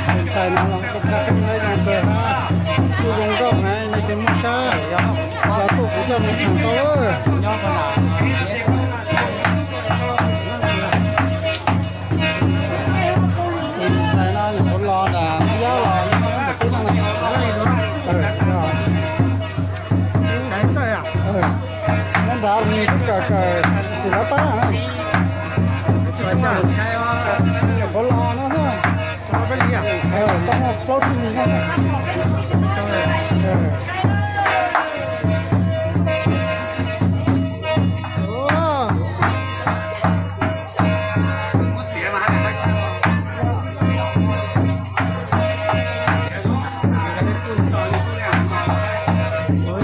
Tus ntxhais no los kuj khab kheej na, zoo kawg, kuj zoo nkauj na, nej cov muaj sab los tuaj kuv coj mus tham tau lawm. Tus ntxhais no nyuam qhuav los nram Nab Yab los nyob ntawm peb no. Nyob nrad los nws twb kawm kawm xim lav pab na. Nyuam qhuav los no xwb. Tau muaj plaub tsib hlis no.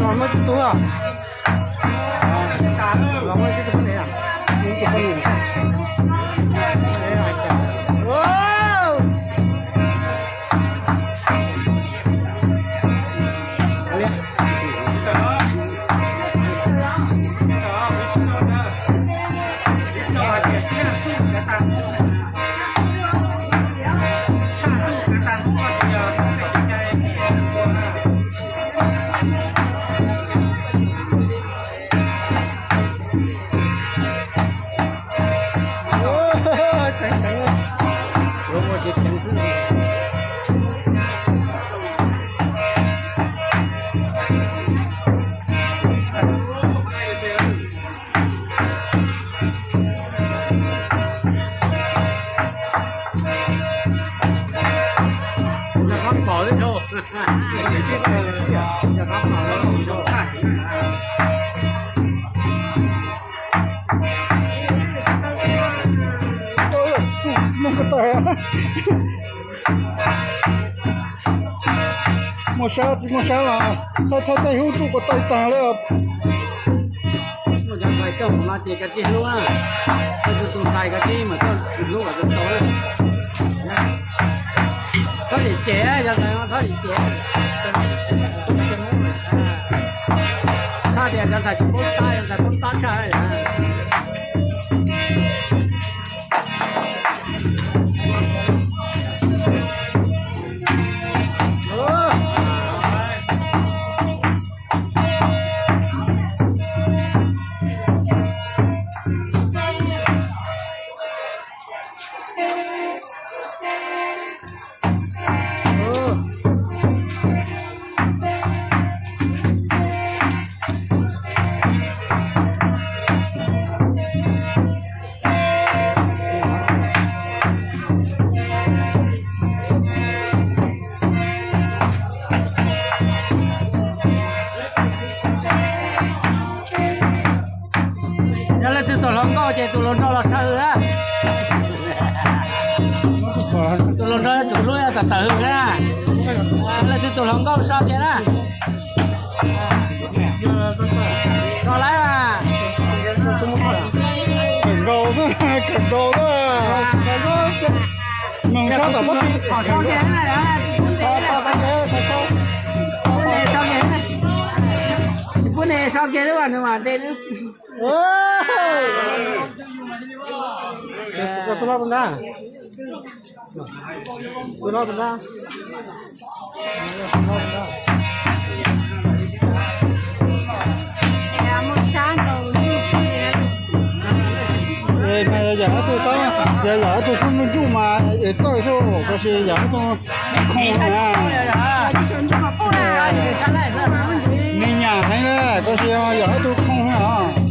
Muab txiv tub los. Muaj sab tsis muaj sab los thaij thaij tej hub tsuj ko taw tag li. Muaj cov ntxhais coj mus no ces kav tsij hlub na. Tej tus ntxhais kav tsij mas coj hlub kom tau tau na. Txhob lim cem, cov ntxhais no txhob lim cem. Txhob tias cov ntxhais tsis paub tab, cov ntxhais paub tab tshaj. Yog leej twg tuaj hluas nkauj ces tus hluas nraug los sawv hwm na. Tus hluas nraug tus hlub yog tawm tawm hwm na. Leej twg tus hluas nkauj so tiag na. So lawm. Kawm nkaus, kawm nkaus. Moog sab tom pob tw. Pub ne so kiag lub nws mam de lub. Tus loj tus nrab. Tus loj tus nrab. Muaj sab nkaus. Yog ob tug xub ntsuj ntsuj mas es tawj xwb, tab sis yog ob tug khooj na. Me nyuam heev na, tab sis yog ob tug khooj na os.